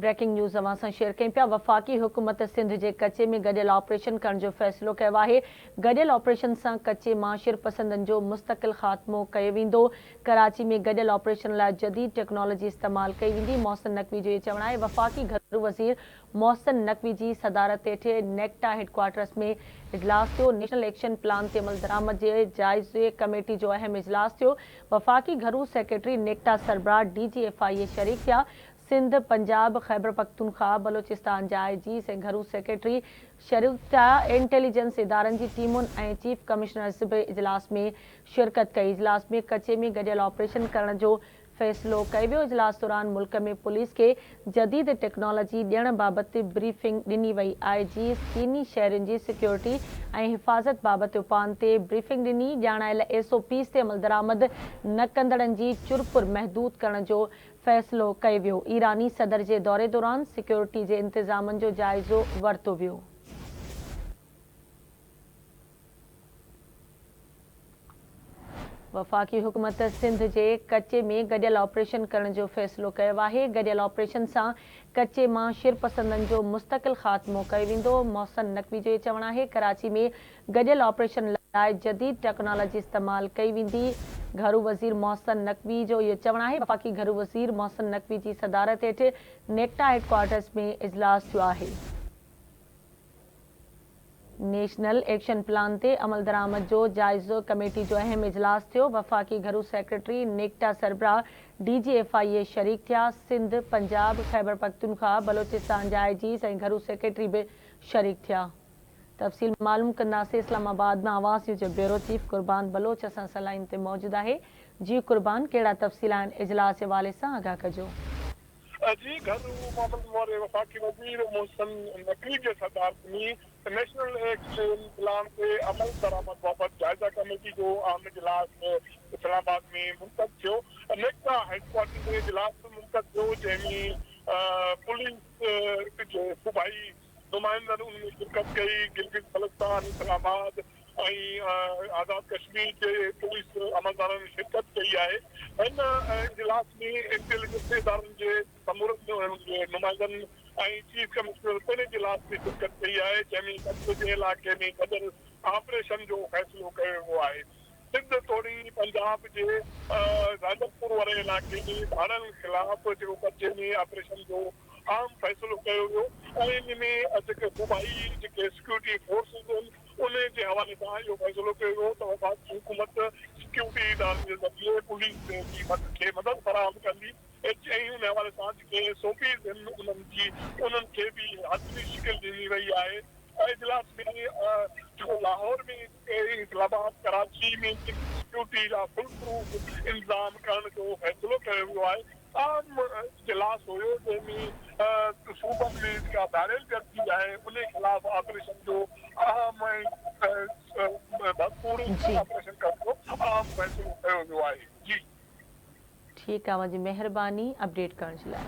Breaking news اوهان سان share ڪيون پيا وفاقي حڪومت سنڌ جي ڪچي ۾ گڏيل آپريشن ڪرڻ جو فيصلو ڪيو آهي گڏيل آپريشن سان ڪچي مان شرپسندن جو مستقل خاتمو ڪيو ويندو ڪراچي ۾ گڏيل آپريشن لاء جديد ٽيڪنالاجي استعمال ڪئي ويندي محسن نقوي جو اهو چوڻ آهي وفاقي گهرو وزير محسن نقوي جي صدارت هيٺ نيڪٽا هيڊڪوارٽرز ۾ اجلاس ٿيو نيشنل ايڪشن پلان تي عملدرآمد جي جائزي ڪميٽي جو اهم اجلاس ٿيو وفاقي گهرو سيڪريٽري نيڪٽا سربراهه ڊي جي ايف I اي شريڪ ٿيا سنڌ، پنجاب، خيبرپختونخواهه، بلوچستان جا I Gs ۽ گهرو سيڪريٽري شريڪ ٿيا، انٽيليجنس ادارن جي ٽيمن ۽ چيف ڪمشنرز به اجلاس ۾ شرڪت ڪئي، اجلاس ۾ ڪچي ۾ گڏيل آپريشن ڪرڻ جو فيصلو ڪيو ويو، اجلاس دوران ملڪ ۾ پوليس کي جديد ٽيڪنالاجي ڏيڻ بابت بريفنگ ڏني وئي، I Gs چيني شهرين جي سيڪيورٽي ۽ حفاظت بابت اپائن تي بريفنگ ڏني، ڄاڻايل ايس او پيز تي عملدرآمد نه ڪندڙن جي چرپر محدود ڪرڻ جو فيصلو ڪيو ويو، ايراني صدر جي دوري دوران سيڪيورٽي جي انتظامن جو جائزو ورتو ويو. وفاقي حڪومت سنڌ جي ڪچي ۾ گڏيل آپريشن ڪرڻ جو فيصلو ڪيو آهي، گڏيل آپريشن سان ڪچي مان شرپسندن جو مستقل خاتمو ڪيو ويندو، محسن نقوي جو چوڻ آهي ڪراچي ۾ گڏيل آپريشن لاء جديد ٽيڪنالاجي استعمال ڪئي ويندي، گهرو وزير محسن نقوي جو اهو چوڻ آهي، وفاقي گهرو وزير محسن نقوي جي صدارت هيٺ نيڪٽا هيڊڪوارٽرز ۾ اجلاس ٿيو آهي. نيشنل ايڪشن پلان تي عملدرآمد جو جائزو ڪميٽي جو اهم اجلاس ٿيو، وفاقي گهرو سيڪريٽري، نيڪٽا سربراهه، ڊي جي ايف I اي شريڪ ٿيا، سنڌ، پنجاب، خيبرپختونخواهه، بلوچستان جا I Gs ۽ گهرو سيڪريٽري به شريڪ ٿيا. تفصيل معلوم ڪنداسين اسلام آباد مان آواز نيوز جو بيورو چيف قربان بلوچ اسان سان لائين تي موجود آهي، جي قربان ڪهڙا تفصيل آهن اجلاس جي حوالي سان آگاهه ڪجو. جي گهرو معاملن واري وفاقي وزير محسن نقوي جي صدارت ۾ نيشنل ايڪشن پلان تي عملدرآمد بابت جائزه ڪميٽي جو اهم اجلاس اسلام آباد ۾ منعقد ٿيو. نيڪٽا هيڊڪوارٽر ۾ اجلاس منعقد ٿيو جنهن ۾ پوليس جي صوبائي نمائندن ان ۾ شرڪت ڪئي. گلگت بلستان، اسلام آباد ۽ آزاد ڪشمير جي پوليس عملدارن شرڪت ڪئي آهي. هن اجلاس ۾ انٽيليجنس ادارن جي سمورن نمائندن ۽ چيف ڪمشنر پڻ اجلاس ۾ شرڪت ڪئي آهي جنهن ۾ ڪڇ جي علائقي ۾ گڏيل آپريشن جو فيصلو ڪيو ويو آهي. سنڌ توڙي پنجاب جي راجنپور واري علائقي ۾ ڌاڙيلن خلاف جيڪو ڪچي ۾ آپريشن جو اهم فيصلو ڪيو ويو ۽ ان ۾ جيڪي صوبائي جيڪي سيڪيورٽي فورسز آهن انهي جي حوالي سان اهو فيصلو ڪيو ويو ته وفاقي حڪومت سيڪيورٽي ادارن جي ذريعي پوليس جي کي مدد فراهم ڪندي ۽ ان حوالي سان جيڪي ايس او پيز آهن انهن جي انهن کي به حتمي شڪل ڏني وئي آهي. اجلاس ۾ جيڪو لاهور ۾ اسلام آباد ڪراچي ۾ سيڪيورٽي جا فول پروف انتظام ڪرڻ جو فيصلو ڪيو ويو آهي. اهم اجلاس هيو جنهن ۾ صوبن ۾ جيڪا ڌاڙيل گردي آهي انهي خلاف آپريشن جو اهم ۽ ڀرپور آپريشن ڪرڻ جو اهم فيصلو ڪيو ويو آهي. جي. ٺيڪ آ اوهان جي مهرباني اپڊيٽ ڪرڻ جي لاء.